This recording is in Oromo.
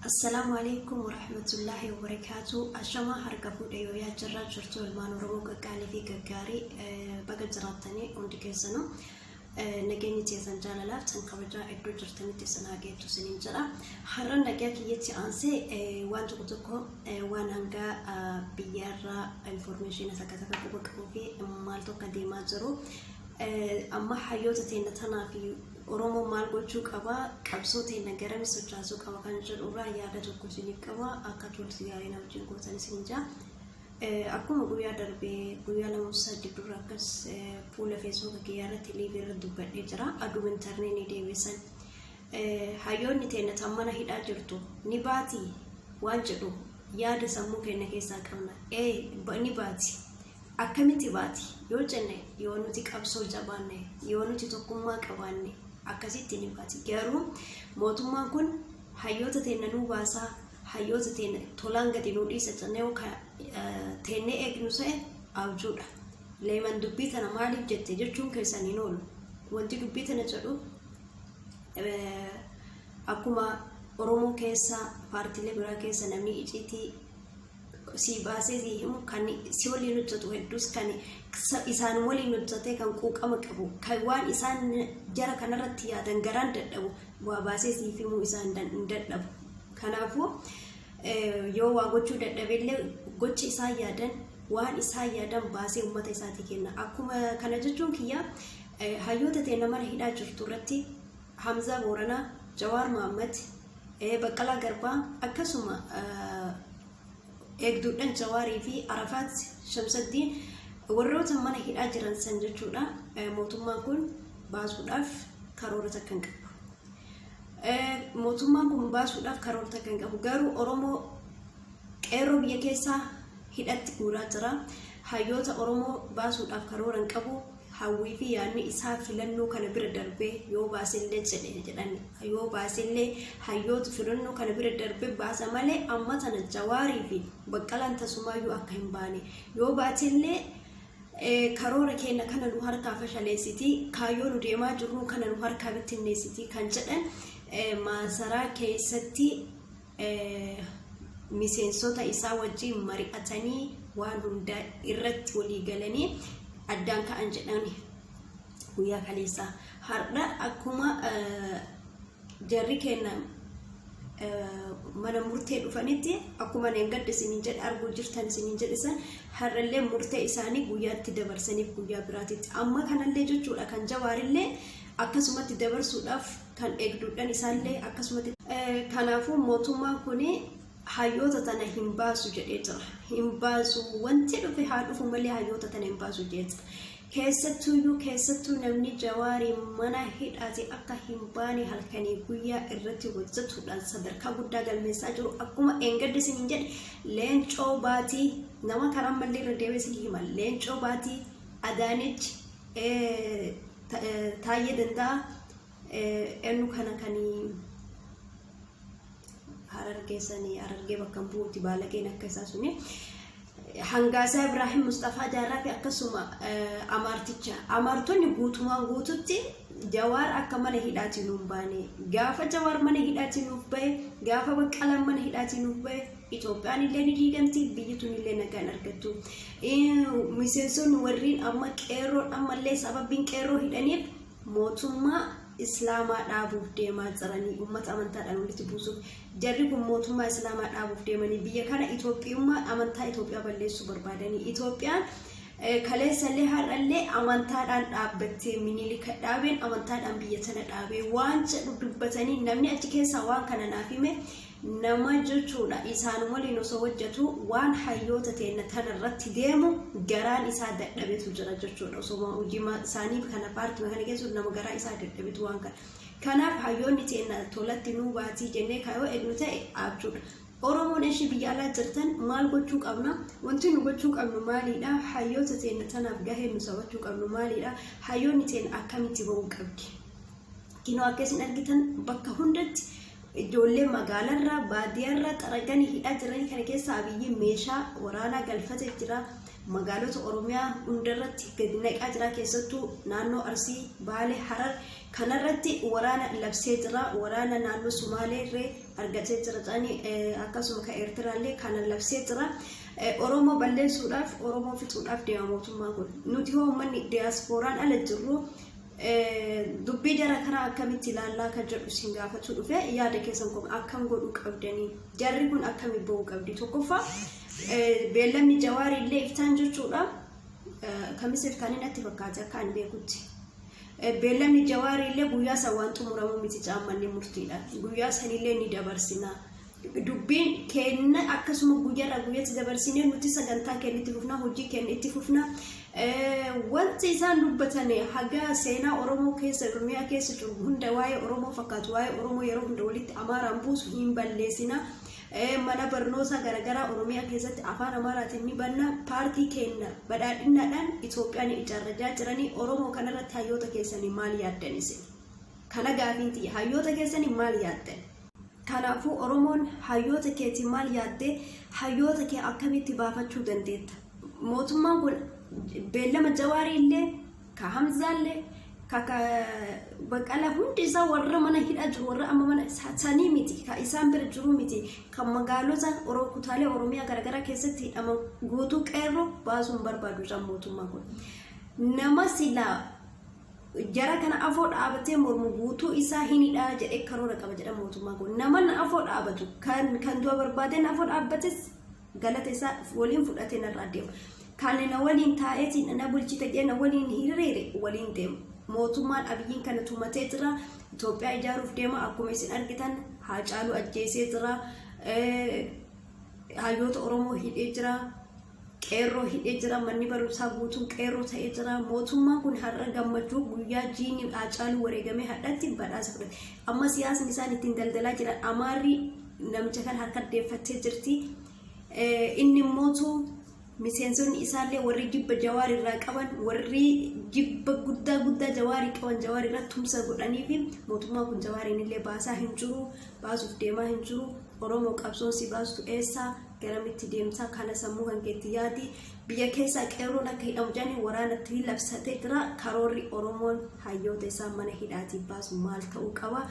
Assalaamu Aleykum Warahmatullaahi Wabarakaatu. Ashamaa harka fuudhe yoo yaa jirraa jirtu ilmaan Oromoo qaqqaalii fi gaggaarii baga jiraattanii hundi keessanuu nageenyi teessan jaalalaaf tan kabajaa iddoo jirtanitti isin haa geettu isiniin jedha. Har'a nagaa kiyyatti aansee waan tokko tokko waan hangaa biyyaarraa informeeshiina takka takka quba qabuu fi maaltu akka deemaa jiru amma hayyoota teenna tanaa fi Oromoon maal gochuu qaba, qabsoo teenna garami sochaasuu qaba kan jedhu irraa yaada tokko isiniif qaba. Akka turtii gaarii na wajjin gootan isin jaa. Akkuma guyyaa darbe guyyaa 2 3 dura akkas fuula feesbuuka kiyyaa irratti liivii irra dubbadhee jira. Aduma intarneetii deebisan. Hayyoonni teenna tan mana hidhaa jirtu ni baati waan jedhu yaada sammuu keenya keessaa qabna. Ee ni baati. Akkamitti baati yoo jenne yoo nuti qabsoo jabaanne, yoo nuti tokkummaa qabaanne akkasitti ni baati. Garuu mootummaan kun hayyoota teenna nuu baasaa, hayyoota teenna tolaan gadi nuu dhiisa jennee yoo teennee eegnu ta'e abjuudha. Leeman dubbii tana maaliif jette jechuun keessan hin oolu. Wanti dubbii tana jedhu akkuma Oromoo keessa paartiilee biraa keessa namni iciitii sii baasee sii himu kan si waliin hojjetu hedduus kan isaan waliin hojjetee kan quuqama qabu kan waan isaan jara kanarratti yaadan garaan dadhabu waa baasee siif himuu isaan hin dadhabu. Kanaafuu yoo waa gochuu dadhabeellee gocha isaan yaadan waan isaan yaadan baasee uummata isaatii kenna. Akkuma kana jechuun kiyya hayyoota teenya mana hidhaa jirtu irratti Hamzaa Booranaa, Jawaar Mohaammed, Baqqalaa Garbaa akkasuma eegduudhaan Jawaarii fi Arafaat Shamsaddiin warroota mana hidhaa jiran san jechuudha. Mootummaan kun baasuudhaaf karoora takka hin qabu. Mootummaan kun baasuudhaaf karoora takka hin qabu. Garuu Oromoo qeerroo biyya keessaa hidhatti guuraa jira. Hayyoota Oromoo baasuudhaaf karoora hin qabu. Hawwii fi yaadni isaa filannoo kana bira darbee yoo baasellee jedhe jedhan yoo baasellee hayyoota filannoo kana bira darbee baasa malee amma tana Jawaarii fi Baqqalaan tasumaayyuu akka hin baane yoo baatellee karoora keenya kana nu harkaa fashaleessiti kaayyoo nu deemaa jirru kana nu harkaa bittinneessiti kan jedhan maasaraa keessatti miseensota isaa wajjin mari'atanii waan hundaa irratti walii galanii addaan ka'an jedhani guyyaa kaleessaa. Har'a akkuma jarri keenya mana murtee dhufanitti akkuma neengadda isiniin jedhe arguu jirtan isiniin jedhe san har'allee murtee isaanii guyyaatti dabarsaniif guyyaa biraatitti. Amma kanallee jechuudha kan Jawaarillee akkasumatti dabarsuudhaaf kan eegduudhaan isaallee akkasumatti. Kanaafuu mootummaan kun hayyoota tana hin baasu jedhee jira. Hin baasu wanti dhufe haa dhufu malee hayyoota tana hin baasu jedhee jira. Keessattuuyyuu keessattuu namni Jawaarii mana hidhaati akka hin baane halkanii guyyaa irratti hojjetuudhaan sadarkaa guddaa galmeessaa jiru akkuma eengaddi isiniin jedhe Leencoo Baatii nama karaa mallee irra deemee isin hima Leencoo Baatii Adaanech Taayyee Danda'a eenyu kana kan Harargee sanii Harargee bakka hin bu'uuti baalageen akka isaa suni. Hangaasaa Ibraahim Musxafaa Jaarraa fi akkasuma Amaarticha. Amaartonni guutumaan guututti Jawaar akka mana hidhaatii nuuf baane. Gaafa Jawaar mana hidhaatii nuuf bahe, gaafa Baqqalaan mana hidhaatii nuuf bahe, Itoophiyaan illee ni diigamti, biyyi tun illee nagaa hin argattu. Miseensonni warriin amma qeerroon ammallee sababiin qeerroo hidhaniif mootummaa Islaamaa dhaabuuf deemaa jiranii uummata amantaadhaan walitti buusuuf. Jarri kun mootummaa Islaamaa dhaabuuf deemanii biyya kana Itoophiyummaa amantaa Itoophiyaa balleessuu barbaadanii. Itoophiyaan kaleessallee har'allee amantaadhaan dhaabbattee Minilik dhaabeen amantaadhaan biyya tana dhaabee waan jedhu dubbatanii namni achi keessaa waan kana naaf hime nama jechuudha isaan waliin osoo hojjetu waan hayyoota teenna tana irratti deemu garaan isaa dadhabetu jira jechuudha. Osoo hojii isaanii kana paartii kana keessa nama garaa isaa dadhabetu waan kana. Kanaaf hayyoonni teenna tolatti nuu baatii jennee kayoo eegnu ta'e abjuudha. Oromoon ishii biyya alaa jirtan maal gochuu qabna? Wanti nu gochuu qabnu maalidha? Hayyoota teenna tanaaf gahee nu sabachuu qabnu maalidha? Hayyoonni teenna akkamitti ba'uu qabdi? Kinoo akka isin argitan bakka hundatti ijoollee magaalarraa baadiyyaarraa xaraganii hidhaa jiranii kana keessa Abiyyi meeshaa waraanaa galfatee jira. Magaalota Oromiyaa hundarratti gadi naqaa jira keessattuu naannoo Arsii, Baalee, Harar Kanarratti waraana labsee jira. Waraana naannoo Sumaalee illee argatee jira jedhanii, akkasuma kan Eertiraallee kana labsee jira. Oromoo balleessuudhaaf, Oromoo fixuudhaaf deema mootummaan kun. Nuti hoo uummanni diyaaspooraan ala jirru dubbii jara kanaa akkamitti ilaallaa kan jedhu isin gaafachuu dhufe. Yaada keessan kun akkam godhuu qabdanii, jarri kun akkami ba'uu qabdi? Tokkoffaa, beellamni Jawaarii illee iftaan jechuudha. Kamisa iftaanii natti fakkaate akka ani beekutti. Beellamni Jawaarii illee guyyaa san waan xumuramuu miti, caammanni murtiidha. Guyyaa sanillee ni dabarsina. Dubbiin kenna akkasuma guyyaarraa guyyaatti dabarsinee nuti sagantaa keenya itti fufna, hojii keenya itti fufna. Wanti isaan dubbatan haga seenaa Oromoo keessa, Oromiyaa keessa jiru hunda waa'ee Oromoo fakkaatu, waa'ee Oromoo yeroo hunda walitti Amaaraan buusu hin balleessina. Mana barnoota garaagaraa Oromiyaa keessatti afaan Amaaraatiin ni banna. Paartii keenya badhaadhinaadhaan Itoophiyaan ijaarrachaa jiranii. Oromoo kanarratti hayyoota keessanii maal yaaddan isin? Kana gaafiin tiyya, hayyoota keessanii maal yaaddan? Kanaafuu Oromoon hayyoota keetii maal yaaddee, hayyoota kee akkamitti baafachuu dandeetta? Mootummaan kun beellama Jawaarii illee, ka Hamzaallee, ka Baqqalaa, hundi isaa warra mana hidhaa jiru, warra amma mana sanii miti, ka isaan bira jiru miti, kan magaalota kutaalee Oromiyaa garaagaraa keessatti hidhaman guutuu qeerroo baasuun barbaadu jira mootummaan kun. Nama silaa jara kana afoo dhaabatee mormu guutuu isaa hin hidhaa jedhee karoora qaba jedha mootummaan kun. Nama na afoo dhaabatu, kan du'a barbaadee na afoo dhaabbates, galata isaa waliin fudhatee narraa deema. Kan na waliin taa'eetiin na bulchite jedhee na waliin hiriire waliin deema. Mootummaan Abiyyiin kana tumatee jira. Itoophiyaa ijaaruuf deema. Akkuma isin argitan Haacaaluu ajjeesee jira. Hayyoota Oromoo hidhee jira. Qeerroo hidhee jira. Manni barumsaa guutuun qeerroo ta'ee jira. Mootummaan kun har'a gammachuu guyyaa jiini Haacaaluu wareegamee hadhatti badhaasa fudhate. Amma siyaasni isaan ittiin daldalaa jiran, Amaarri namicha kana harka deeffattee jirti. Inni immootu miseensonni isaallee warri jibba Jawaar irraa qaban, warri jibba guddaa guddaa Jawaarii qaban, Jawaar irratti tumsa godhanii fi mootummaan kun Jawaariin illee baasaa hin jiru, baasuuf deemaa hin jiru. Oromoo, qabsoon si baastu eessaa, garamitti deemtaa? Kana sammuu kan keetti yaadi. Biyya keessaa qeerroon akka hidhamu jedhanii waraanatti labsatee jira. Karoorri Oromoon hayyoota isaa mana hidhaatii baasu maal ta'uu qaba?